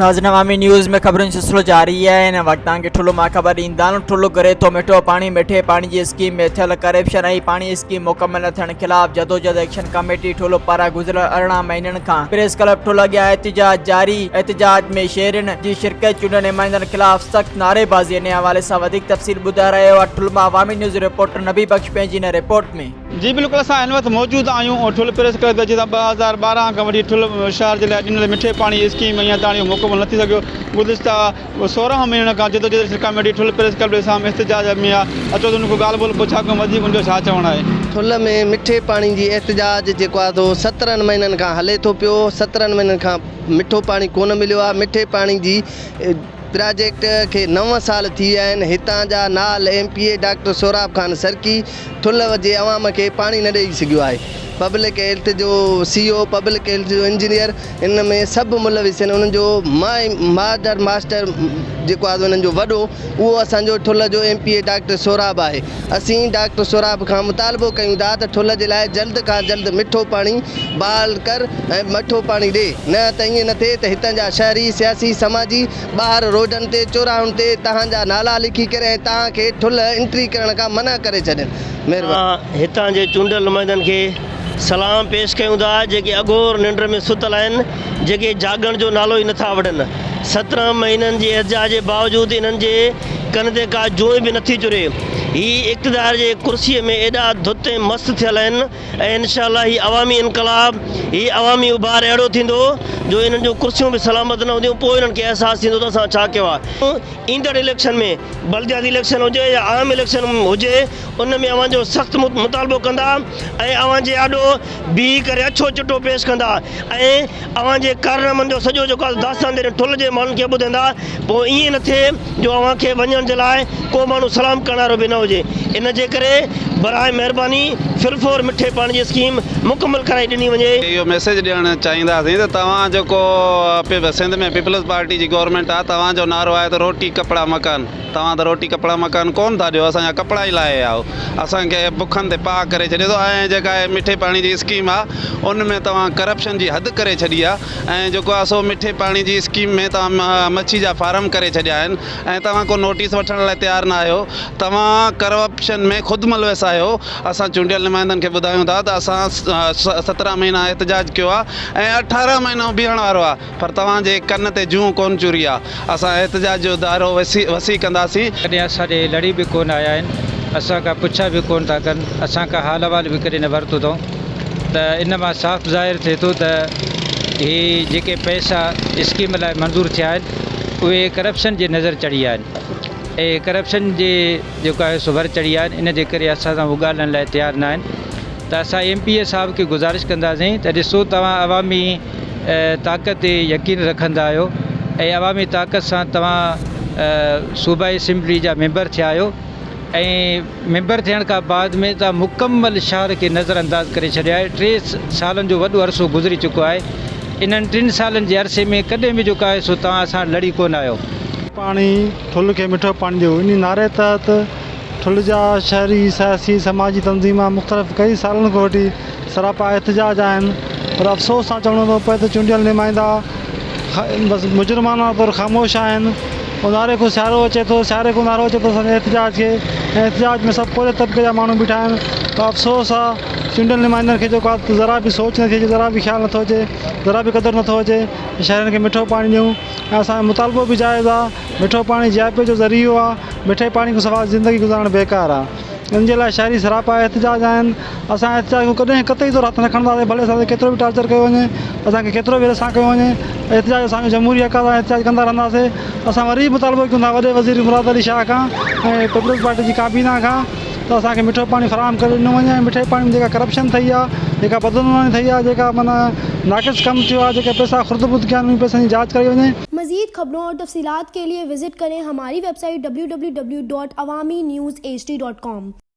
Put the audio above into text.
ناظرين عوامي نيوز ۾ خبرن جو سلسلو جاري آهي هن وقت توهان کي ٺلهه مان خبر ڏيندا آهيون ٺلهه گهري ٿو مٺو پاڻي مٺي پاڻي جي اسڪيم ۾ ٿيل ڪرپشن ۽ پاڻي اسڪيم مڪمل نه ٿيڻ خلاف جدوجهد ايڪشن ڪميٽي ٺلهه پاران گذريل 18 مهينن کان پريس ڪلب ٺلهه اڳيان احتجاج جاري احتجاج ۾ شهرين جي شرڪت چونڊيل نمائندن خلاف سخت نعريبازي انهي حوالي سان وڌيڪ تفصيل ٻڌائي رهيو آهي ٺلهه مان عوامي نيوز رپورٽر نبي بخش پنهنجي هن رپورٽ ۾. جي بلڪل اسان هن وقت موجود آهيون ٺل پريس ڪلب تي جتان 2012 کان وٺي ٺل شهر جي لاء ڏنل مٺي پاڻي جي اسڪيم اڃا تاڻي مڪمل نه ٿي سگهيو گذشته 16 مهينن کان جدوجهد ايڪشن ڪاميٽي ٺل پريس ڪلب جي سامهون احتجاج ۾ آهي اچو ته ان کان ڳالهه ٻولهه پڇا ڪيون وڌيڪ ان جو ڇا چوڻ آهي. ٺل ۾ مٺي پاڻي جي احتجاج جيڪو آهي سو 17 مهينن کان هلي ٿو پيو 17 مهينن کان مٺو پاڻي ڪونه مليو آهي مٺي پاڻي جي پراجيڪٽ کي نو سال ٿي ويا آهن، هتان جا نال M P A doctor Sohrab Khan Sarki Thul جي عوام کي پاڻي نه ڏئي سگهيو آهي، پبلڪ هيلٿ جو سي او، پبلڪ هيلٿ جو انجنيئر ان ۾ سڀ ملوث آهن، انهن جو مارڊر ماسٽر جيڪو آهي انهن جو وڏو اهو اسان جو ٺلهه جو M P A doctor Sohrab آهي، اسين ڊاڪٽر سهراب کان مطالبو ڪيون ٿا ته ٺلهه جي لاء جلد کان جلد مٺو پاڻي بحال ڪر ۽ مٺو پاڻي ڏي نه ته ائين نه ٿئي ته هتان جا شهري، سياسي، سماجي ٻاهر روڊن تي چوراهن تي تهان جا نالا لکي ڪري ۽ تهان کي ٺلهه انٽري ڪرڻ کان منع ڪري ڇڏين. مهرباني. اسان هتان جي چونڊيل نمائندن کي سلام پيش ڪيون ٿا جيڪي اگهور ننڊ ۾ ستل آهن جيڪي جاڳڻ جو نالو ئي نٿا وٺن 17 مهينن جي احتجاج جي باوجود انهن جي ڪن تي ڪا جونء به نٿي چري هي اقتدار جي ڪرسي ۾ ايڏا ڌت ۽ مست ٿيل آهن ۽ انشاء الله هي عوامي انقلاب هي عوامي اڀار اهڙو ٿيندو جو انهن جون ڪرسيون به سلامت نه هونديون پوء انهن کي احساس ٿيندو ته اسان ڇا ڪيو آهي ايندڙ اليڪشن ۾ بلدياتي اليڪشن هجي يا عام اليڪشن هجي ان ۾ اوهان جو سخت مطالبو ڪندا ۽ اوهان جي آڏو بيهي ڪري اڇو چٽو پيش ڪندا ۽ اوهان جي ڪارنامن جو سڄو جيڪو آهي داستان جڏهن ٺل جي ماڻهن کي ٻڌندا پوء ائين نه ٿئي جو اوهان کي وڃڻ جي لاء ڪو ماڻهو سلام ڪرڻ وارو به نه هجي ان جي ڪري براء مهرباني فلفور مٺي پاڻي جي اسڪيم مڪمل ڪرائي ڏني وڃي. اهو ميسيج ڏيڻ چاهينداسين ته توهان جيڪو سنڌ ۾ پيپلز پارٽي جي گورنمينٽ آهي توهان جو نعرو آهي ته روٽي ڪپڙا مڪان توهان ته روٽي ڪپڙا مڪان ڪونه ٿا ڏيو اسان جا ڪپڙا ئي لاهي آئو اسان کي بکن تي پاهه ڪري ڇڏيو اٿو ۽ جيڪا هي مٺي پاڻي جي اسڪيم آهي ان ۾ توهان ڪرپشن جي حد ڪري ڇڏي آهي ۽ جيڪو آهي سو مٺي پاڻي جي اسڪيم ۾ توهان مڇي جا فارم ڪري ڇڏيا آهن ۽ توهان ڪو نوٽيس وٺڻ لاء تيار نه آهيو توهان ڪرپشن ۾ خود ملوث آهيو اسان چونڊيل نمائندن کي ٻڌايون ٿا ته اسان 17 مهينا احتجاج ڪيو آهي ۽ 18 مهينو بيهڻ وارو آهي پر توهان جي ڪن تي جونء ڪونه چري آ. اسان احتجاج جو دائرو وسيع ڪنداسين. ڪڏهن اسان ڏي لڙي به ڪونه آيا آهن، اسان کان پڇا به ڪونه ٿا ڪن، اسان کان حال احوال به ڪڏهن نه ورتو اٿئون ته ان مان صاف ظاهر ٿئي ٿو ته هي جيڪي پئسا اسڪيم لاء منظور ٿيا آهن اهي ڪرپشن جي نظر چڙهي آهن ۽ ڪرپشن جي جيڪو آهي سو ور چڙهي آهن ان جي ڪري اسان سان هو ڳالهائڻ لاء تيار نه آهن ته اسان ايم پي اي صاحب کي گذارش ڪنداسين ته ڏسو توهان عوامي طاقت تي يقين رکندا آهيو ۽ عوامي طاقت سان توهان صوبائي اسيمبلي جا ميمبر ٿيا آهيو ۽ ميمبر ٿيڻ کان بعد ۾ توهان مڪمل شهر کي نظر انداز ڪري ڇڏيو آهي ٽي سالن جو وڏو عرصو گذري چڪو آهي انهن ٽن سالن جي عرصي ۾ ڪڏهن به جيڪو آهي سو توهان اسان وٽ لڙي ڪونه آيو. پاڻي ٺل کي مٺو پاڻي ڏيو انهي نعري تحت ٺل جا شهري، سياسي، سماجي تنظيمان مختلف ڪئي سالن کان وٺي سراپا احتجاج آهن پر افسوس سان چوڻو ٿو پئي ته چونڊيل نمائندا بس مجرمانه طور خاموش آهن اونهاري کان سيارو اچي ٿو سياري کان اونهارو اچي ٿو اسان جي احتجاج کي ۽ احتجاج ۾ سڀ پورهيت طبقي جا ماڻهو بيٺا آهن پر افسوس آ چونڊيل نمائندن کي جيڪو آ ذرا به سوچ نٿي اچي ذرا به خيال نٿو اچي ذرا به قدر نٿو اچي شهرين کي مٺو پاڻي ڏيون ۽ اسان جو مطالبو به جائز آ مٺو پاڻي جياپي جو ذريعو آ مٺي پاڻي کان سواء زندگي گذارڻ بيڪار آ ان جي لاء شهري سراپا احتجاج آهن اسان احتجاج کان ڪڏهن قطعي طور هٿ نه کڻنداسين ڀلي اسان تي ڪيترو به ٽارچر ڪيو وڃي اسان کي ڪيترو به هراسان ڪيو وڃي احتجاج اسان جو جمهوري حق آهي اسان احتجاج ڪندا رهنداسين اسان وري به مطالبو ڪيون ٿا وڏي وزير مراد علي شاهه کان ۽ پيپلز پارٽي جي ڪابينا کان ته اسان کي مٺو پاڻي فراهم ڪري ڏنو وڃي ۽ مٺي پاڻي ۾ جيڪا ڪرپشن ٿئي آهي جيڪا بدعنواني ٿئي آهي جيڪا معنيٰ ناقص ڪم ٿيو آهي جيڪي پئسا خرد برد ڪيا آهن انهن پئسن جي جاچ ڪرائي وڃي. مزيد خبرون اور تفصيلات کے لئے وزٽ ڪرين ھماري web site www.awamiNewsHD.com.